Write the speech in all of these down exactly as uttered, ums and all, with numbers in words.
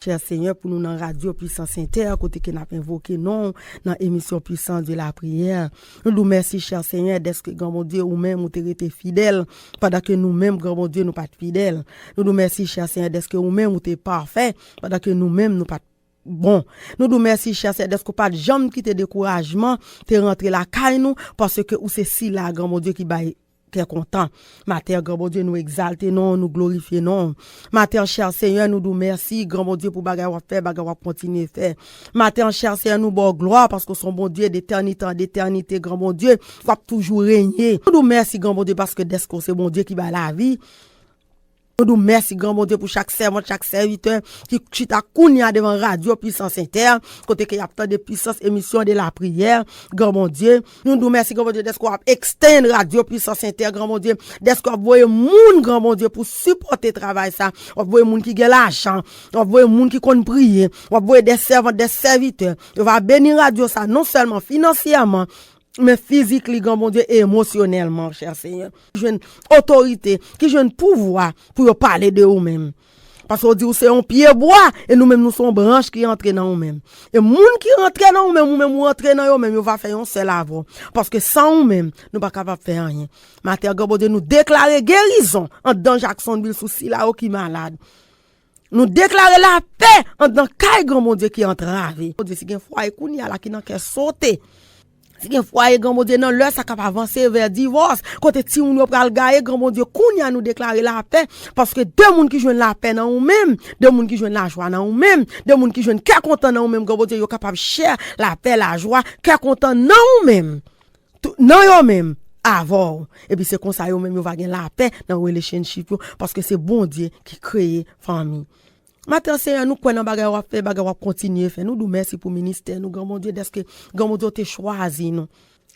Chè Senyè, pou nou nan Radyo Pwisans Entè, kote ke n ap envoke non w nan emisyon Puissance de la Prière. Nou di w mèsi, chè Senyè, dèske, Gran Bondye, ou menm, ou te rete fidèl, pandan ke nou menm, Gran Bondye, nou pa t fidèl. Nou di w mèsi, chè Senyè, dèske ou menm, ou te pafè, pandan ke nou menm, nou pa t bon. Nou di w mèsi, chè Senyè, dèske ou pa t janm kite dekourajman te rantre lakay nou, paske ou se sila, Gran Bondye, ki bay kè kontan. Maten an, Gran Bondye, nou egzalte non w, nou glorifye non w. Maten an, chè Senyè, nou di w mèsi, Gran Bondye, pou bagay w ap fè, bagay w ap kontinye fè. Maten an, chè Senyè, nou ba w glwa, paske w se yon Bondye de tènite an de tènite, Gran Bondye, w ap toujou renye. Nou di w mèsi, Gran Bondye, paske dèske w se Bondye ki bay lavi. Nou di w mèsi, Gran Bondye, pou chak sèvant, chak sèvitè ki chita kounye a devan Radyo Pwisans Entè, kote ke y ap tande Puissance Émission de la Prière, Gran Bondye. Nou di w mèsi, Gran Bondye, dèske w ap extend Radyo Pwisans Entè, Gran Bondye, dèske w ap voye moun, Gran Bondye, pou sipòte travay sa. W ap voye moun ki gen lajan, w ap voye moun ki konn priye, w ap voye de sèvant, de sèvitè. Yo va beni radyo sa, non sèlman finansyèman, men fizik li, Gran Bondye, e emosyonèlman, chè Senyè. Jwenn otorite, ki jwenn pouvwa pou yo pale de ou menm. Paske w di w se yon pye bwa, e nou menm nou se yon branch ki antre nan ou menm. E moun ki antre nan ou menm, ou menm ou antre nan yo menm, yo va fè yon sèl avè w. Paske san ou menm, nou pa kapab fè anyen. Maten an, Gran Bondye, nou deklare gerizon anndan Jacksonville sou sila yo ki malad. Nou deklare lapè anndan kay, Gran Bondye, ki antrave. Bondye, si gen fwaye kounye a la ki nan kè sote, si gen fwaye, Gran Bondye, nan lè sa k ap avanse vè divòs, kote timoun yo pral gaye, Gran Bondye, kounye a nou deklare lapè, paske de moun ki jwenn lapè nan ou menm, de moun ki jwenn lajwa nan ou menm, de moun ki jwenn kè kontan nan ou menm, Gran Bondye, yo kapab share lapè, lajwa, kè kontan nan ou menm. Tou, nan yo menm, avè w. Epi se konsa yo menm yo va gen lapè nan relationship yo, paske se Bondye ki kreye fanmi. Maten an, Senyè, nou kwè nan bagay w ap fè, bagay w ap kontinye fè. Nou di w mèsi pou ministè nou, Gran Bondye, dèske Gran Bondye w te chwazi nou.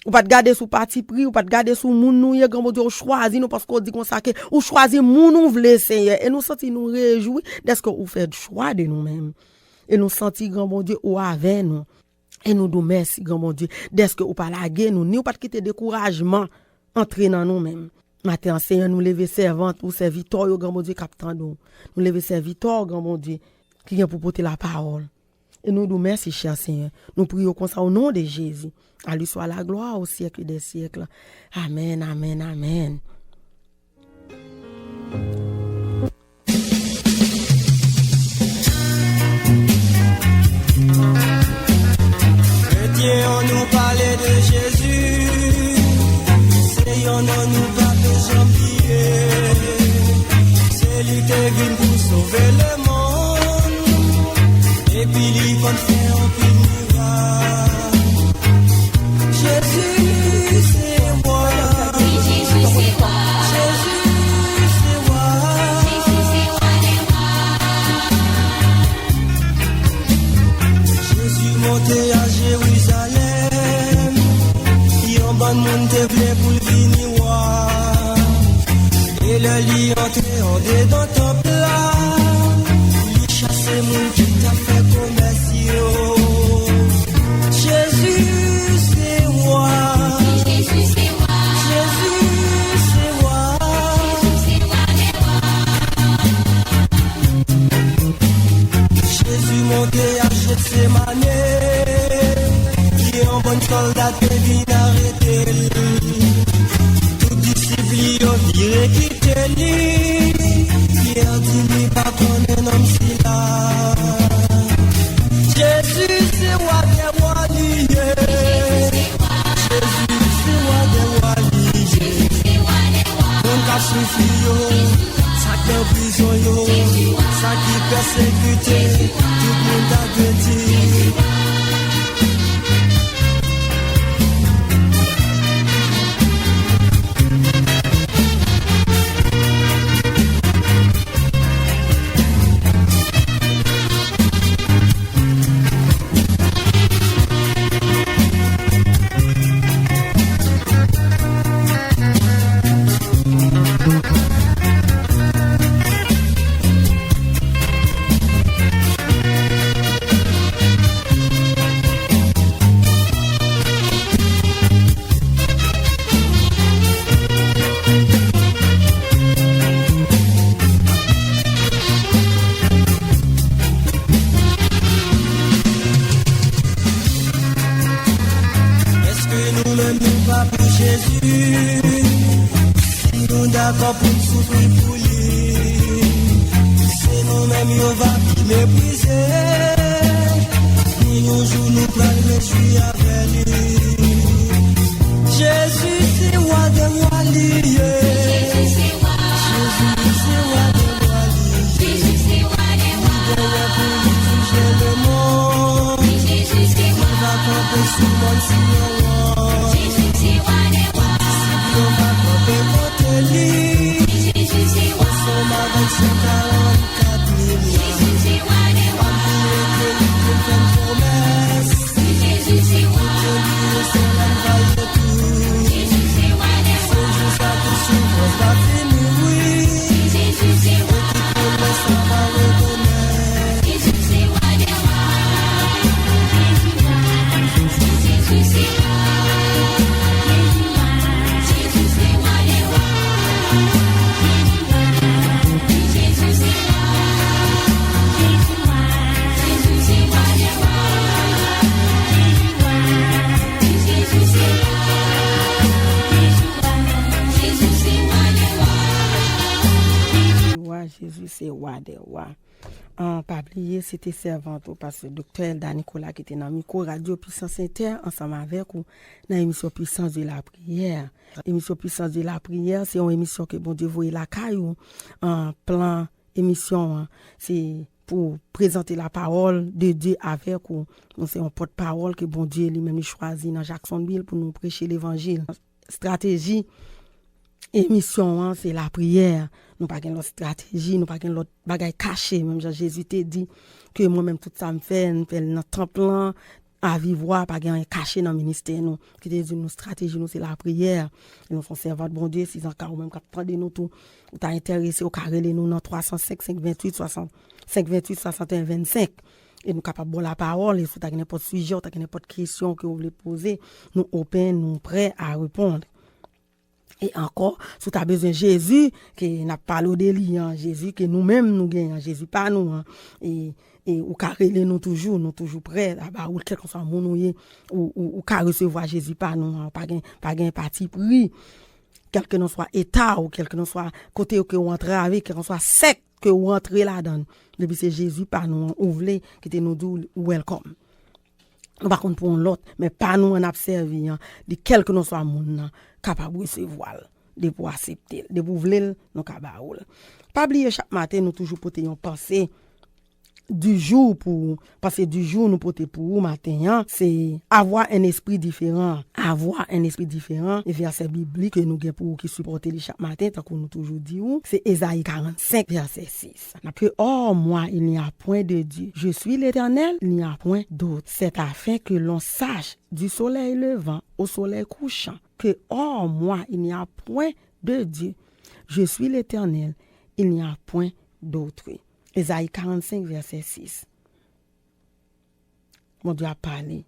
Ou pa t gade sou patipri, ou pa t gade sou moun nou ye, Gran Bondye, ou chwazi nou paske w di konsa ke ou chwazi moun ou vle, Senyè. E nou santi nou rejwi dèske ou fè chwa de nou menm. E nou santi, Gran Bondye, ou avè nou. E nou di w mèsi, Gran Bondye, dèske ou pa lage nou, ni ou pa t kite dekourajman antre nan nou menm. Maten an, Senyè, nou leve sèvant ou, sèvitè w yo, Gran Bondye, k ap tande w. Nou leve sèvitè w, Gran Bondye, ki gen pou pote lapawòl. E nou di w mèsi, chè Senyè. Nou priye w konsa, o non de Jezi. A li swa la glwa o syèk dè syèk. Amèn, amèn, amèn. Kretyen an nou pale de Jezi, se yonn an nou pa te janm bliye. Se li te vin pou sove lemonn, epi li konn fè anpil mirak. Jezi se wa. Wi, Jezi se wa. Jezi se wa. Jezi se wa dè wa. Jezi monte a Jerizalèm. Yon bann moun te vle pou l vini wa. E lè li antre andedan tanp la, li chase moun ki t ap fè komès yo. Jezi se wa. Jezi se wa. Jezi se wa. Jezi se wa dè wa. Jezi monte a Jetsemane, yon bann sòlda te vin arete l. Tout disip li yo vire kite li. Pyè di li pa konnen nonm sila. Jezi se wa dè wa li ye. Jezi se wa dè wa li ye. Moun k ap soufri yo, sa k nan prizon yo, sa ki pèsekite, tout moun ta dwe di. Tan pou n soufri pou li. Se nou menm yo va pi meprize. Men yon jou nou pral rejwi avè li. Jezi se wa dè wa li ye. Jezi se wa dè wa li ye. Li genyen pou li dirije lemonn. Li va kanpe sou mòn Siyon an. Tout disip yo va kanpe kote li. Ansanm avèk san karannkat mil la. Pami yo ke li te fè m pwomès. Kote li ye, se la m va ye tou. Se jou sa tout soufrans va fini, wi. E tout pwomès la va retounen. Wa, Jezi se wa dè wa. An, pa bliye, se te sèvant ou, pastè Doktè Elda Nicolas ki te nan mikwo Radyo Puissance Inter ansanm avèk ou nan emisyon Puissance de la Prière. Emisyon Puissance de la Prière, se yon emisyon ke Bondye voye lakay ou. An, plan emisyon an, se pou prezante la parole de Dieu avèk ou. Nou se yon pòt pawòl ke Bondye li menm li chwazi nan Jacksonville pou nou preche levanjil. Estrateji emisyon an, se lapriyè. Nou pa gen lòt estrateji, nou pa gen lòt bagay kache. Menm jan Jezi te di ke mwen menm tout sa m fè, m fè l nan tanp lan, avivwa, pa gen anyen kache nan ministè nou. Ki te di nou estrateji nou se lapriyè. E nou se yon sèvant Bondye, si zanka ou menm k ap tande nou tou, ou ta enterese, ou ka rele nou nan twa san senk, senk ventuit, swasant, senk ventuit, swasanteyen vennsenk. E nou kapab ba w lapawòl, e si w ta gen nenpòt sijè, ou ta gen nenpòt kesyon ke w vle poze, nou open, nou prè a reponn. E ankò, si w ta bezwen Jezi, ke n ap pale w de li an, Jezi ke nou menm nou genyen an, Jezi pa nou an, e, e ou ka rele nou toujou, nou toujou prè a ba ou l, kèlkanswa moun ou ye, ou, ou, ou ka resevwa Jezi pa nou an, pa gen, pa gen patipri. Kèlkelanswa eta w, kèlkelanswa kote ke w antrave, kèlkelanswa sèk ke w antre ladan l, depi se Jezi pa nou an ou vle, kite nou di w welcome. Nou pa konn pou yon lòt, men pa nou an n ap sèvi an, li kèlkelanswa moun nan kapab resevwa l, depi w aksepte l, depi w vle l, nou ka ba ou l. Pa bliye chak maten nou toujou pote yon panse du jour pou ou, panse du jour nou pote pou ou maten an, se avoir un esprit différent. Avoir un esprit différent, e vèsè biblik ke nou gen pou ou ki sipòte li chak maten, tankou nou toujou di ou, se Ezayi karannsenk, vèsè sis. N ap ke, or, moi, il n'y a point de Dieu. Je suis l'Éternel, il n'y a point d'autre. C'est afin que l'on sache, du soleil levant au soleil couchant, que, or, moi, il n'y a point de Dieu. Je suis l'Éternel, il n'y a point d'autre. Ezayi karannsenk, vèsè sis. Bondye ap pale.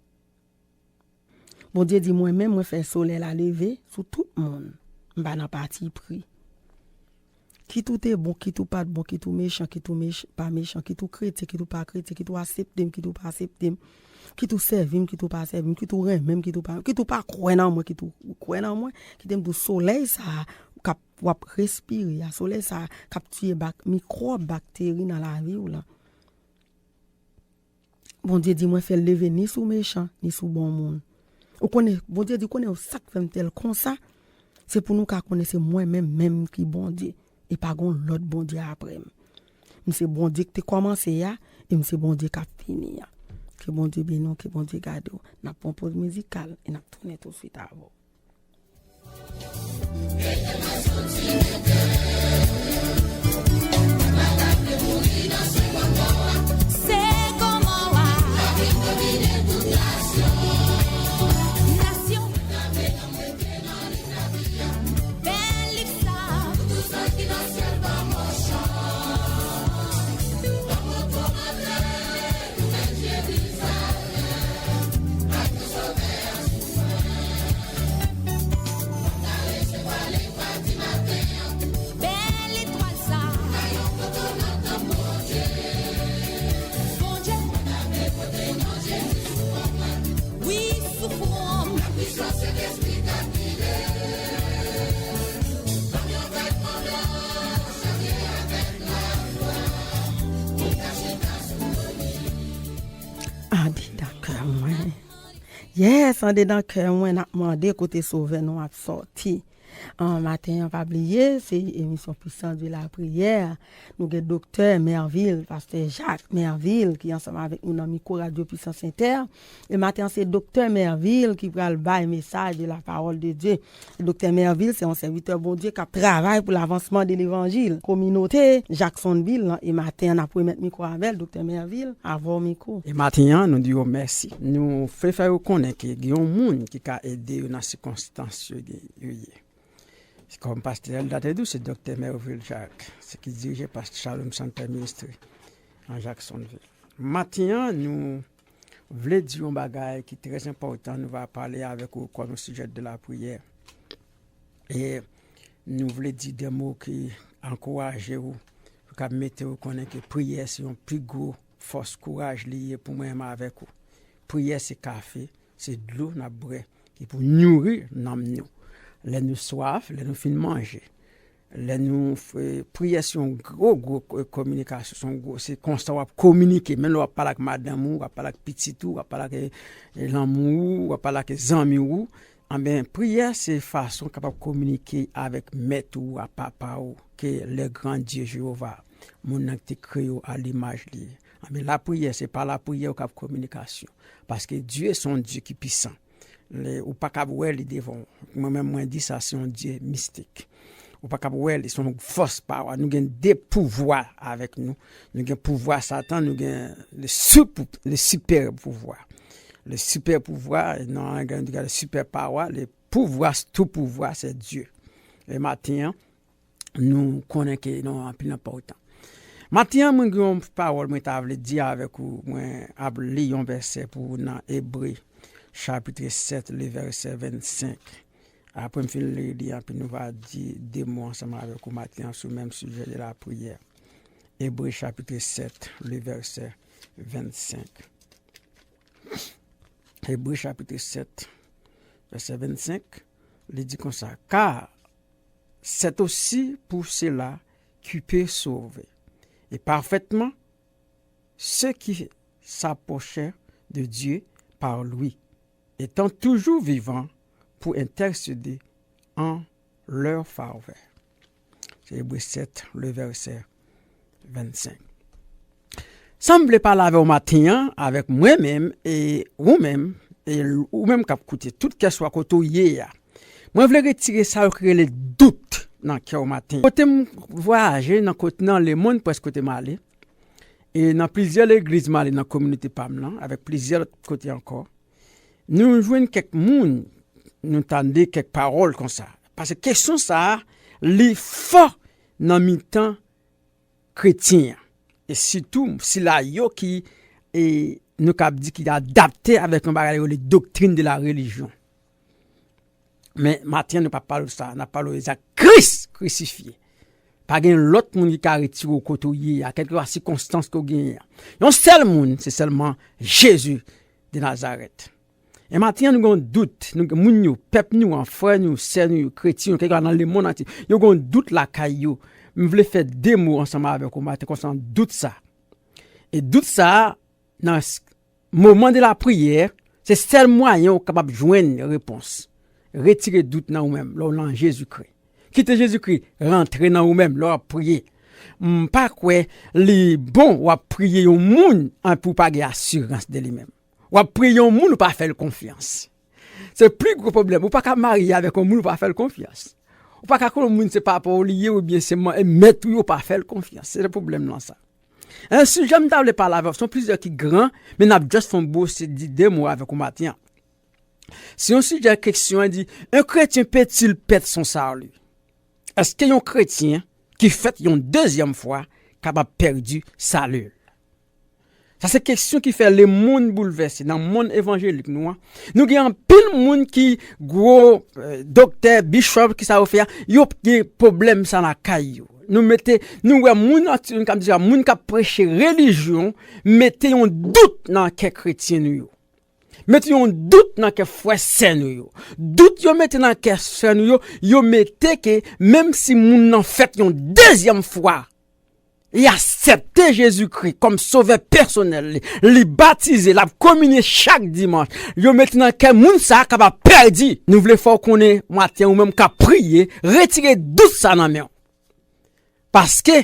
Bondye di, mwen menm, mwen fè solèy la leve sou tout moun. M pa nan patipri. Kit ou te bon, kit ou pa t bon, kit ou mechan, kit ou mech-, pa mechan, kit ou kretyen, kit ou pa kretyen, kit ou aksepte m, kit ou pa aksepte m, kit ou sèvi m, kit ou pa sèvi m, kit ou renmen m, kit ou pa, kit ou pa kwè nan mwen, kit ou kwè nan mwen, kite m di w solèy sa a k ap, w ap respire a, solèy sa a k ap tiye bak-, mikwòb, bakteri nan lavi w lan. Bondye di, mwen fè l leve ni sou mechan, ni sou bon moun. Ou konnen, Bondye di, konnen sa k fè m fè l konsa, se pou nou ka konnen se mwen menm, menm ki Bondye, e pa gen lòt Bondye apre m. M se Bondye ki te kòmanse a, e m se Bondye k ap fini a. Ke Bondye beni w, ke Bondye gade w. N ap pran poz mizikal, e n ap tounen tousuit avè w. Bèl etwal sa. Andedan kè mwen. Yes, andedan kè mwen, n ap mande kote Sovè nou ap sòti. An, maten an, pa bliye, se emisyon Puissance de la Prière. Nou gen Doktè Merville, Pastè Jacques Merville, ki ansanm avèk nou nan mikwo Radyo Puissance Inter. E maten an, se Doktè Merville ki pral bay mesaj de la parole de Dieu. Doktè Merville se yon sèvitè Bondye k ap travay pou lavansman de levanjil kominote Jacksonville lan. E maten an, n ap remèt mikwo avè l, Doktè Merville, avè w mikwo. E maten an, nou di yo mèsi. Nou vle fè yo konnen ke gen yon moun ki ka ede yo nan sikonstans yo gen, yo ye. Kòm Pastè Elda te di w, se Doktè Merville Jacques, se ki dirije Pastè Shalom Center Ministry an Jacksonville. Maten an, nou vle di yon bagay ki trè enpòtan, nou va pale avèk ou kòm yon sijè de la priyè. E nou vle di de mo ki ankouraje w, pou k ap mete w konnen ke priyè se yon pi gwo fòs, kouraj li ye pou mwen menm avèk ou. Priyè se kafe, se dlo n ap bwè, ki pou nouri nanm nou. Lè nou swaf, lè nou fin manje, lè nou, eh, priyè se yon gwo, gwo, eh, kominikasyon, se yon gwo, se konsa w ap kominike. Menm lè w ap pale ak madanm ou, w ap pale ak pitit ou, w ap pale ak, eh, eh, lanmou ou, w ap pale ak zanmi ou. Anben, priyè se fason w kapab kominike avèk Mèt ou a, Papa ou, ke le grand Dieu Jéhovah, moun nan ki te kreye w a limaj li. Anben, lapriyè, se pa lapriyè ou k ap kominikasyon. Paske Dye se yon Dye ki pisan. Lè, ou pa kab wè li devan w. Mwen menm, mwen di sa, se yon Dye mistik. Ou pa kab wè li, se yon fòs pawa. Nou gen de pouvwa avèk nou. Nou gen pouvwa Satan, nou gen le, sup, le sipè pouvwa. Le sipè pouvwa, nan anglè, nou di le sipè pawa, le pouvwa, tou pouvwa, se Dye. E maten an, nou konnen ke nou anpil enpòtan. Maten an, mwen gen yon pawòl mwen ta vle di avèk ou, mwen ap li yon vèsè pou ou nan Ebre, chapit sèt, le vèsè vennsenk. Apre m fin li li an, epi nou va di de mo ansanm avèk ou maten an sou menm sijè de lapriyè. Ebre chapit sèt, le vèsè vennsenk. Ebre chapit sèt, vèsè vennsenk, li di konsa, Car c'est aussi pour cela qu'il peut sauver, et parfaitement ceux qui s'approchent de Dieu par lui, étant toujours vivant pour intercéder en leur faveur. Se Ebre sèt, le vèsè vennsenk. Sa m vle pale avè w maten an, avèk mwen menm, e ou menm, e ou menm k ap koute, tout kèswa kote w ye a. Mwen vle retire sa yo ki rele dout nan kè w maten an. Kote m vwayaje, nan kote, nan lemonn, prèske kote m ale, e nan plizyè legliz m ale nan kominote pa m nan, avèk plizyè lòt kote ankò, nou jwenn kèk moun, nou tande kèk pawòl konsa. Paske kesyon sa a, li fò nan mitan kretyen an. E sitou sila yo ki, e, nou kab di ki adapte avèk yon bagay yo rele doctrine de la religion. Men maten an, nou p ap pale w sa, n ap pale w de Kris krisifye. Pa gen lòt moun ki ka retire w kote w ye a, kèlkeswa sikonstans ke w genyen an. Yon sèl moun, se sèlman Jezi de Nazarèt. E maten an, nou gen yon dout. Nou gen moun yo, pèp nou an, frè nou, sè nou yo, kretyen yo, kèlkeswa nan lemonn antye, yo gen yon dout lakay yo. M vle fè de mo ansanm avèk ou maten konsènan dout sa. E dout sa, nan s-, moman de lapriyè, se sèl mwayen ou kapab jwenn repons. Retire dout nan ou menm, lè w nan Jezikri. Kite Jezikri rantre nan ou menm, lè w ap priye. M pa kwè li bon w ap priye yon moun, anpi w pa gen asirans de li menm. W ap priye yon moun, ou pa fè l konfyans. Se pli gwo pwoblèm. Ou pa ka marye avèk yon moun, ou pa fè l konfyans. Ou pa ka konnen yon moun se papa w li ye, oubyen se man-, e mèt ou ye, ou pa fè l konfyans. Se pwoblèm lan sa. Yon sijè m ta vle pale avè w, se yon sijè ki gran, men n ap just fè yon bwose di de mo avèk ou maten an. Se yon sijè, kesyon an di, un chrétien peut-il perdre son salut? Èske yon kretyen ki fèt yon dezyèm fwa kapab pèdi sali l? Sa se kesyon ki fè lemonn boulvèse nan monn evanjelik nou an. Nou gen anpil moun ki gwo, eh, doktè, bishop, ki sa yo fè a, yo gen pwoblèm sa lakay yo. Nou mete, nou wè moun, moun k ap di sa, moun k ap preche relijyon, mete yon dout nan kè kretyen nou yo. Mete yon dout nan kè frè sè nou yo. Dout yo mete nan kè sè nou yo, yo mete ke menm si moun nan fèt yon dezyèm fwa, li aksepte Jezikri kòm Sovè pèsonèl li, li batize, l ap kominye chak dimanch, yo mete nan kè moun sa a kapab pèdi. Nou vle fè w konnen maten, ou menm k ap priye, retire dout sa nan men w. Paske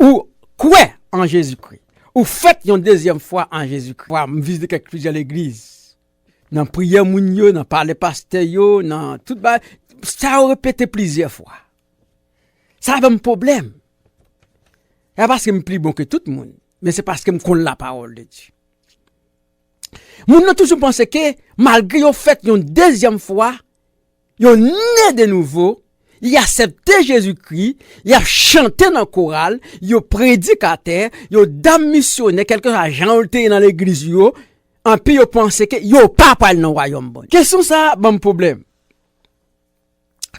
ou kwè an Jezikri. Ou fèt yon dezyèm fwa an Jezikri. M vizite kèk plizyè legliz. Nan priyè moun yo, nan pale pastè yo, nan tout bagay, sa yo repete plizyè fwa. Sa ban m pwoblèm. E pa paske m pi bon ke tout moun, men se paske m konn lapawòl de Dye. Moun nan toujou panse ke malgre yo fèt yon dezyèm fwa, yo ne de nouvo, y aksepte Jezikri, y ap chante nan koral, yo predikatè, yo dam misyonè, kèlkeswa jan yo te ye nan legliz yo, anpi yo panse ke yo pa pral nan wayòm Bondye. Kesyon sa a ban m pwoblèm.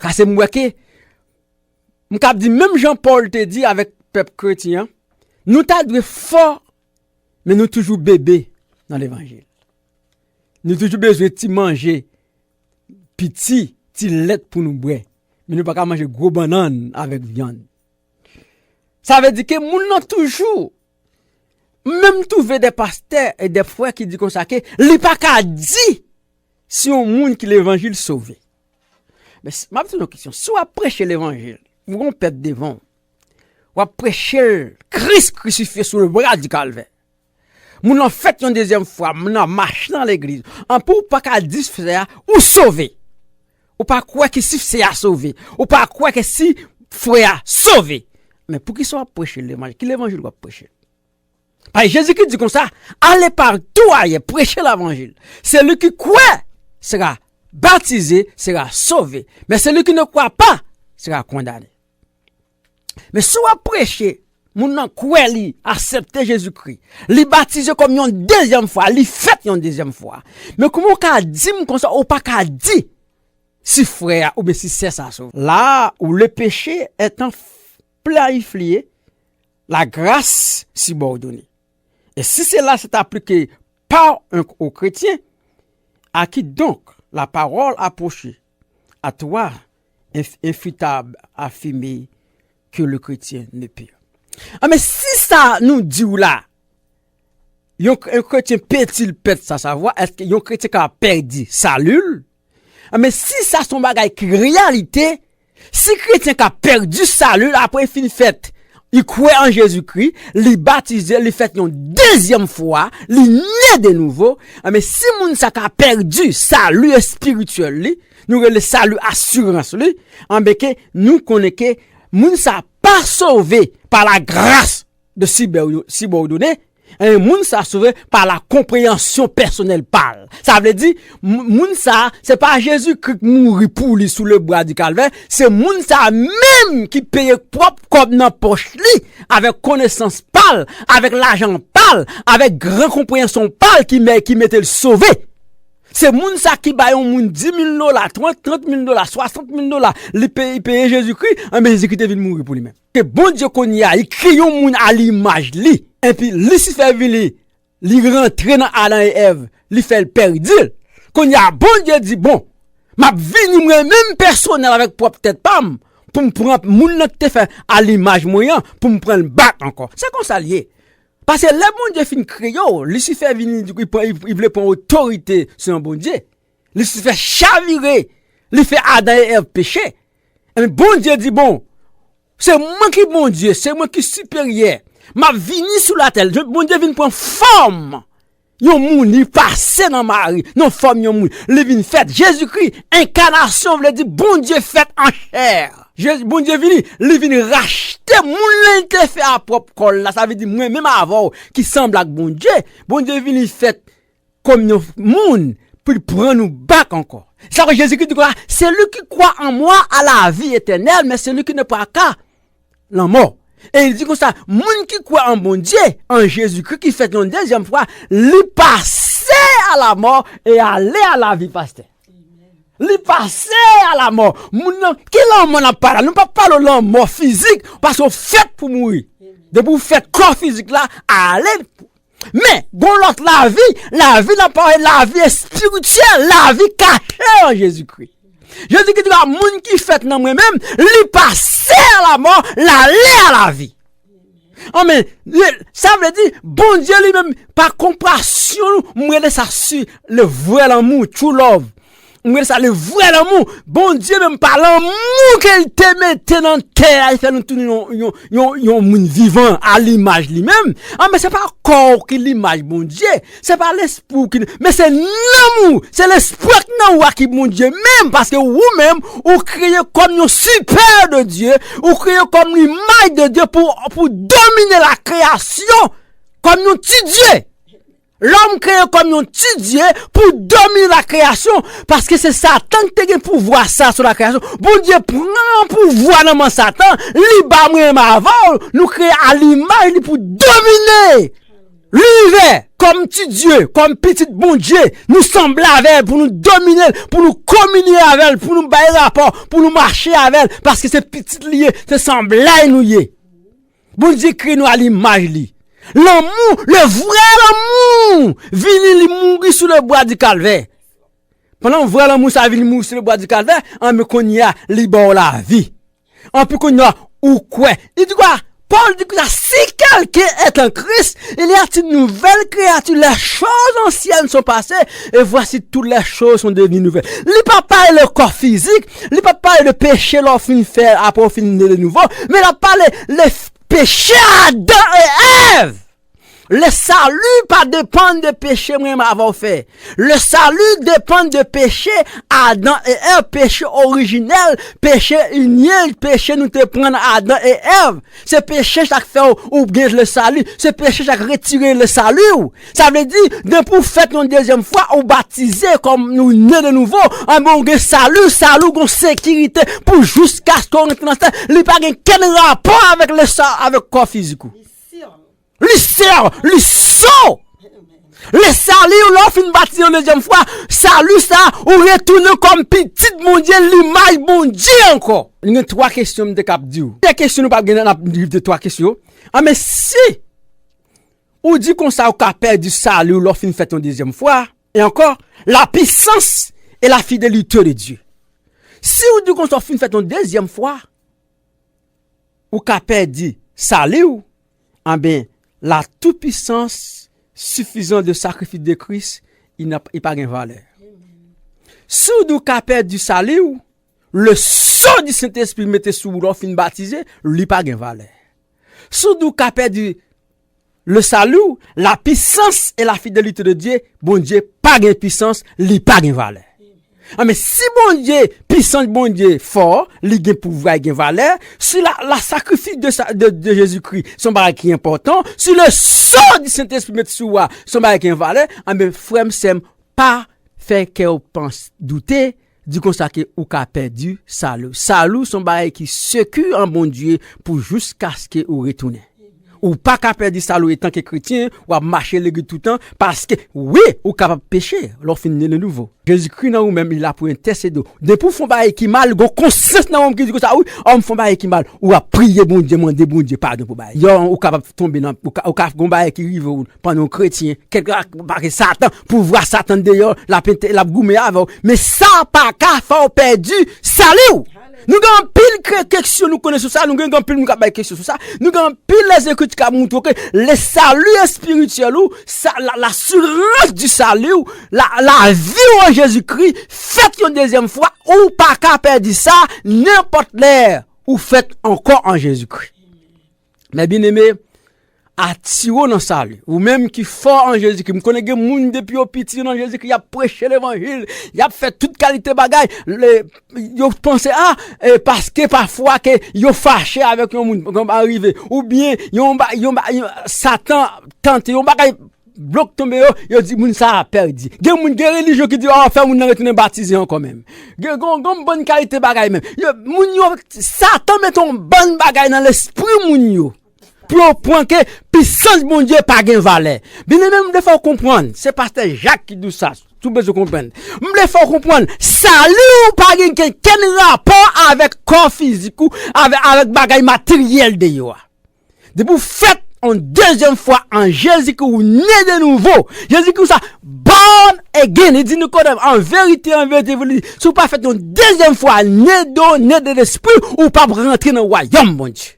Paske m wè ke, m kab di, menm jan Pòl te di avèk pèp kretyen an, nou ta dwe fò, men nou toujou bebe nan levanjil. Nou toujou bezwen ti manje piti, ti lèt pou nou bwè. Men nou pa ka manje gwo bannann avèk vyann. Sa vle di ke moun nan toujou, menm twouve de pastè e de frè ki di konsa ke li pa ka di si yon moun ki levanjil sove. Men s- m ap di nou yon kesyon. Si w ap preche levanjil, ou gen yon pèp devan w, w ap preche l, Kris krisifye sou le bra di Kalvè. Moun nan fèt yon dezyèm fwa, moun nan mache nan legliz. Anpi w pa ka di frè a, ou sove. Ou pa kwè ke si frè a sove. Ou pa kwè ke si frè a sove. Men poukisa w ap preche levanjil? Ki levanjil w ap preche? Paske Jezikri di konsa, allez partout ailleurs, prêchez l'évangile. Celui qui croit sera baptisé, sera sauvé. Mais celui qui ne croit pas sera condamné. Men si w ap preche, moun nan kwè li, aksepte Jezikri, li batize kòm yon dezyèm fwa, li fèt yon dezyèm fwa. Men kòman w ka di m konsa, ou pa ka di si frè a oubyen si sè sa sove? Là où le péché étant planifié, la grâce subordonnée. Et si cela s'est appliqué par un, au chrétien, à qui donc la parole approchée? À toi, inf- infutable, affirmer que le chrétien ne peut. Ah, men si sa nou di w la, yon, yon kretyen pèdi l pèt sa savwa, èske yon kretyen ka pèdi sali l? Ah, men si sa se yon bagay ki reyalite, si kretyen ka pèdi sali l apre fin fèt, li kwè an Jezikri, li batize, li fèt yon dezyèm fwa, li ne de nouvo, ah, men si moun sa ka pèdi sali espirityèl li, nou rele sali asirans li, anben ke nou konnen ke moun sa pa sove pa la gras de sibòdone, e moun sa sove pa la konpreyansyon pèsonèl pa l. Sa vle di, moun sa, se pa Jezikri k mouri pou li sou le bra di Kalvè, se moun sa menm ki peye pwòp kòb nan pòch li, avèk konesans pa l, avèk lajan pa l, avèk gran konpreyansyon pa l ki, ki mete l sove. Se moun sa ki bay yon moun dis mil dola, trant, trant mil dola, swasant mil dola, li peye, li peye Jezikri, anben Jezikri te vin mouri pou li menm. Ke Bondye kounye a, li kreye yon moun a limaj li, epi Lisifè vini, li rantre nan Adan e Èv, li fè l pèdi l. Kounye a, Bondye di, bon, m ap vini mwen menm pèsonèl avèk pwòp tèt pa m, pou m pran moun nan ki te fè a limaj mwen an, pou m pran l back ankò. Se konsa l ye. Paske lè Bondye fin kreye w, Lisifè vini, li, li, li vle pran otorite sou yon Bondye. Lisifè chavire, li fè Adan e Èv peche. Ebyen, Bondye di, bon, se mwen ki Bondye, se mwen ki siperyè. M ap vini sou latè. Bondye vin pran fòm yon moun, li pase nan Mari, nan fòm yon moun. Li vin fèt. Jezikri, enkanasyon vle di Bondye fèt an chè. Jezi, Bondye vini, li vin rachte moun li te fè a pwòp kò l la. Sa vle di mwen menm avè w ki sanble ak Bondye. Bondye vini fèt kòm yon moun pou l pran nou back ankò. Sa vle Jezikri di konsa, celui qui croit en moi a la vie éternelle, mais celui qui ne croit qu'à la mort. E li di konsa, moun ki kwè an Bondye, an Jezikri ki fèt yon dezyèm fwa, li pase a la mò e ale a la vi, pastè. Li pase a la mò. Moun nan, ki lanmò n ap pale la? Nou p ap pale lanmò fizik, paske w fèt pou mouri. Depi w fèt, kò fizik la ale. Men, gon lòt lavi, lavi nan pawòl, lavi espirityèl, lavi kache an Jezikri. Jezikri di, moun ki fèt nan mwen menm, li pase a la mò, l ale a lavi. Anben, sa vle di, Bondye li menm, pa konpasyon nou, m rele sa si le vrè lanmou, true love. M rele sa le vrè lanmou. Bondye menm pa lanmou ke l te mete nan tè a, e fè nou tounen yon, yon, yon, yon moun vivan a limaj li menm. Anben, se pa kò w ki limaj Bondye. Se pa lespri w ki, men se nanm ou, se lespri ak nan ou a ki Bondye menm, paske ou menm, ou kreye kòm yon sipè de Dye, ou kreye kòm limaj de Dye pou, pou domine la kreyasyon, kòm yon ti Dye. Lòm kreye kòm yon ti Dye pou domine la kreyasyon, paske se Satan ki te gen pouvwa sa sou la kreyasyon. Bondye pran pouvwa nan men Satan, li ba mwen menm avè w, nou kreye a limaj li pou domine linivè, kòm ti Dye, kòm pitit Bondye, nou sanble avè l pou nou domine l, pou nou kominye avè l, pou nou bay rapò, pou nou mache avè l, paske se pitit li ye, se sanblay nou ye. Bondye kreye nou a limaj li. Lanmou, le vrè lanmou, vini li mouri sou le bwa di kalvè. Pandan vrè lanmou sa vini mouri sou le bwa di kalvè, anben kounye a, li ba w lavi. Anpi kounye a, ou kwè. Li di kwa? Pòl di konsa, si quelqu'un est en Christ, il est une nouvelle créature. Les choses anciennes sont passées, et voici toutes les choses sont devenues nouvelles. Li pa pale de kò fizik, li pa pale de peche lè w fin fè, apre w fin ne de nouvo, men l ap pale de peche Adan e Èv. Le salut pa depann de peche mwen m avè w fè. Le salut dépend de péché Adan e Èv, peche orijinèl, peche inye, peche nou te pran Adan e Èv. Se peche sa k fè w, ou gen le salut. Se peche sa k retire le salut ou. Sa vle di, depi w fèt yon dezyèm fwa, ou batize kòm nou ne de nouvo, anben ou gen salut, salut ou gen sekirite pou jiskaske w rantre nan syèl. Li pa gen kenn rapò avèk le sa, avèk kò fizik ou. Li sè, li so. Le salut, lè w fin batize yon dezyèm fwa, salut sa, ou retounen kòm pitit Bondye, limaj Bondye ankò. Gen twa kesyon m te kab di w. De kesyon nou p ap gen, n ap rive twa kesyon. Anben si ou di konsa ou ka pèdi salut lè w fin fèt yon dezyèm fwa, e ankò, la puissance et la fidélité de Dieu. Si ou di konsa ou fin fèt yon dezyèm fwa, ou ka pèdi salut ou, anben, la toute puissance suffisante de sacrifice de Christ, li pa gen valè. Si w di w ka pèdi salut ou, le sceau du Saint-Esprit mete sou ou lè w fin batize, li pa gen valè. Si w di w ka pèdi le salut ou, la puissance et la fidélité de Dieu, Bondye pa gen pisans, li pa gen valè. Anben si Bondye, pisans Bondye fò, li gen pouvwa, li gen valè, si la, la sakrifis de, sa- de, de Jezikri se yon bagay ki enpòtan, si le sceau du Saint-Esprit met sou ou a se yon bagay ki gen valè, anben frè m, sè m, pa fè kè w panse, doute, di konsa ke ou ka pèdi salut. Salut se yon bagay ki seki an Bondye pou jiskaske ou retounen. Ou pa ka pèdi salut etanke kretyen, w ap mache legliz toutan, paske wi, ou kapab peche lè w fin ne de nouvo. Jezikri nan ou menm, li la pou entèsede w. Depi w fè yon bagay ki mal, gon konsyans nan ou menm ki di konsa, wi, o m fè yon bagay ki mal, ou ap priye Bondye, mande Bondye padon pou bagay. Yo, ou kapab tonbe nan, ou ka, ou ka gon bagay ki rive w pandan w kretyen, kèk bagay Satan, pouvwa Satan deyò, l ap ente- l ap goumen avè w. Men sa pa ka fè w pèdi salut w. Nou gen anpil ke- keksyon nou konnen sou sa, nou gen anpil moun k ap bay keksyon sou sa, nou gen anpil lèzekriti k ap montre ke le salut espirityèl ou, sa, la, l'assurance du salut ou, la, lavi ou an Jezikri, fèt yon dezyèm fwa, ou pa ka pèdi sa, nenpòt lè ou fèt ankò an Jezikri. Men byeneme, atire w nan salut. Ou menm ki fò an Jezikri. M konnen gen moun depi yo piti nan Jezikri, y ap preche levanjil, y ap fè tout kalite bagay. Le, yo panse, a, e, paske pafwa ke yo fache avèk yon moun, yon bagay rive. Oubyen, yon ba, yon ba, yon, Satan tante, yon bagay blòk tonbe yo, yo di moun sa a pèdi. Gen moun, gen relijyon ki di, o, fè moun nan retounen batize ankò menm. Gen, gen, gen yon bann kalite bagay menm. Yo, moun yo, Satan mete yon bann bagay nan lespri moun yo pou yo pran ke pisans Bondye pa gen valè. Byeneme, m vle fè w konprann, se pastè Jak ki di w sa, si w bezwen konprann. M vle fè w konprann, salut ou pa gen kenn rapò avèk kò fizik ou, avèk, avèk bagay materyèl deyò a. Depi w fèt yon dezyèm fwa an Jezikri, ou ne de nouvo. Jezikri sa, born again. Li di Nikodèm, an verite, an verite, li di, si w pa fèt yon dezyèm fwa, ne de, ne de lespri, ou p ap rantre nan wayòm Bondye.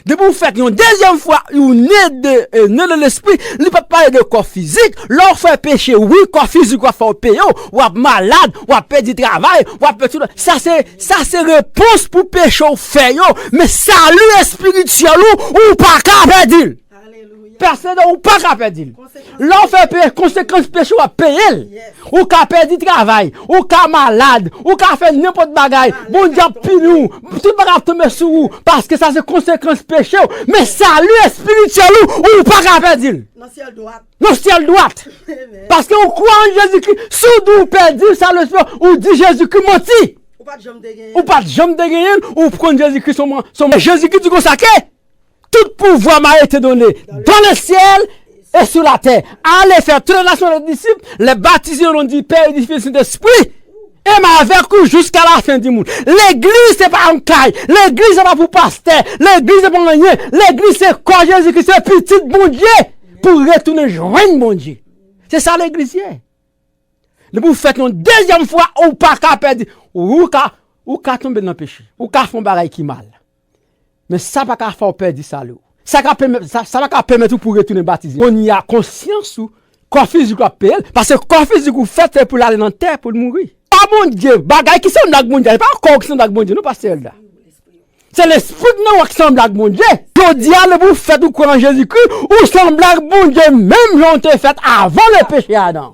Depi w fèt yon dezyèm fwa, ou ne de, e, ne de lespri, li pa pale de kò fizik. Lè w fè peche, wi, kò fizik w ap fè w peye w, w ap malad, w ap pèdi travay, w ap pèdi tout. Sa se, sa se repons pou peche w fè yo. Men sali espirityèl ou, ou pa ka pèdi l. Pèsonèl ou pa ka pèdi l. Lè w fè peche, konsekans peche w ap peye l. Ou ka pèdi travay, ou ka malad, ou ka fè nenpòt bagay. Bondye ap pini w, tout bagay ap tonbe sou ou, paske sa se konsekans peche w. Men sali espirityèl ou, ou pa ka pèdi l. Nan syèl dwat. Nan syèl dwat. Paske ou kwè an Jezikri, si w di w pèdi sali espirityèl, ou di Jezikri manti. Ou pa t janm te genyen l, ou konn Jezikri se yon, se yon, Jezikri di konsa ke tout pouvoir m'a été donné dans le ciel et sur la terre. Allez faire toutes les nations des disciples, les baptiser au nom du Père et du Fils et du Saint-Esprit. Et m'avec vous jusqu'à la fin du monde. Legliz se pa yon kay. Legliz se pa pou pastè. Legliz se pa anyen. Legliz se kò Jezikri, se pitit Bondye. Pou retounen jwenn Bondye. Se sa legliz ye. Depi w fèt yon dezyèm fwa, ou pa ka pèdi. Ou ka, ou ka tonbe nan peche. Ou ka fè yon bagay ki mal. Men sa pa ka fè w pèdi sali w. Sa ka pèmèt, sa, sa pa ka pèmèt ou pou retounen batize. Kounye a konsyans ou, kò fizik ou ap peye l, paske kò fizik ou fèt se pou l ale nan tè, pou l mouri. Pa Bondye, bagay ki sanble ak Bondye, se pa kò w ki sanble ak Bondye, non, pastè Elda. Se lespri k nan ou a ki sanble ak Bondye. Jodi a, depi w fèt ou kwè an Jezikri, ou sanble ak Bondye, menm jan w te fèt avan le peche Adan.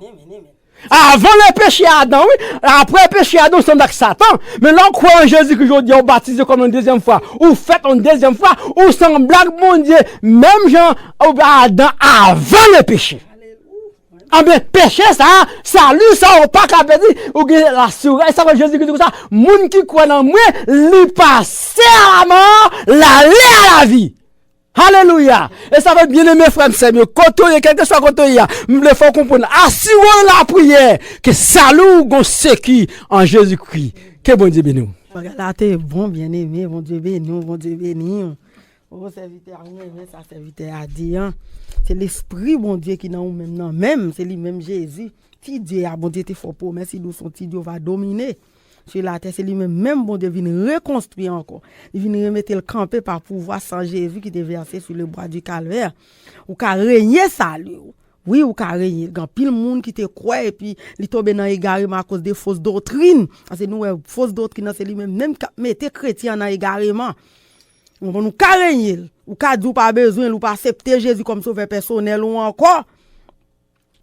Avan le peche Adan, wi. Apre peche Adan, ou sanble ak Satan. Men lè w kwè an Jezikri jodi a, ou batize kòm yon dezyèm fwa, ou fèt yon dezyèm fwa, ou sanble ak Bondye, menm jan Adan avan le peche. Anben, peche sa, sali sa, ou pa ka pèdi, ou gen lasirans. Sa fè Jezikri di konsa, moun ki kwè nan mwen, li pase a la mò, l ale a lavi. Alelouya! E sa fè, byeneme frè m, sè m yo, kote w ye, kèlkeswa kote w ye a, m vle fè w konprann, asire w nan lapriyè, ke sali w gon seki an Jezikri. Ke Bondye beni w. Bagay la te bon, byeneme, Bondye beni w, Bondye beni w. O, sèvitè a, ou renmen sa sèvitè a di an. Se lespri Bondye ki nan ou menm nan menm, se li menm Jezi. Ti Dye a, Bondye te fè w pwomès, li di w se yon ti Dye w va domine sou latè, se li menm, menm Bondye vin rekonstwi ankò. Li vin remete l kanpe pa pouvwa san Jezi ki te vèse sou le bwa di Kalvè. Ou ka renye sali w. Wi, ou ka renye. Gen anpil moun ki te kwè epi li tonbe nan egareman akoz de fos doktrin. Paske nou wè fos doktrin nan se li menm, menm k ap mete kretyen an nan egareman. Ou konprann, ou ka renye l. Ou ka di w pa bezwen l, ou pa aksepte Jezi kòm sovè pèsonèl ou ankò.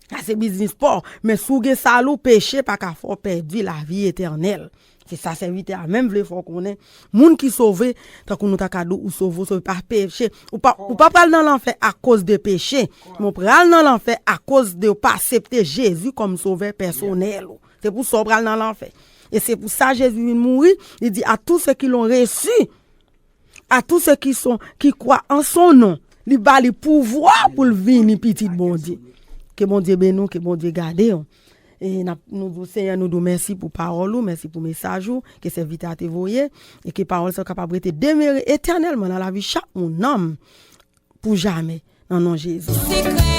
Sa se biznis pa w. Men si w gen sali w, peche pa ka fè w pèdi lavi etènèl. Se sa sèvitè a menm vle fè w konnen. Moun ki sove, tankou nou ta ka di w, ou sove, ou sove pa peche. Ou pa, ou pa pral nan lanfè akoz de peche. Men w pral nan lanfè akoz de w pa aksepte Jezi kòm sovè pèsonèl ou. Se pou sa w pral nan lanfè. E se pou sa Jezi vin mouri, li di, à tous ceux qui l'ont reçu, à tous ceux qui sont, qui croient en son nom, li ba li pouvwa pou l vini pitit Bondye. Ke Bondye beni w, ke Bondye gade w. E n ap, nou di w, Senyè, nou di w mèsi pou pawòl ou, mèsi pou mesaj ou, ke sèvitè a te voye, e ke pawòl sa yo kapab rete demere etènèlman nan lavi chak moun, nanm, pou jamè, nan non Jezi.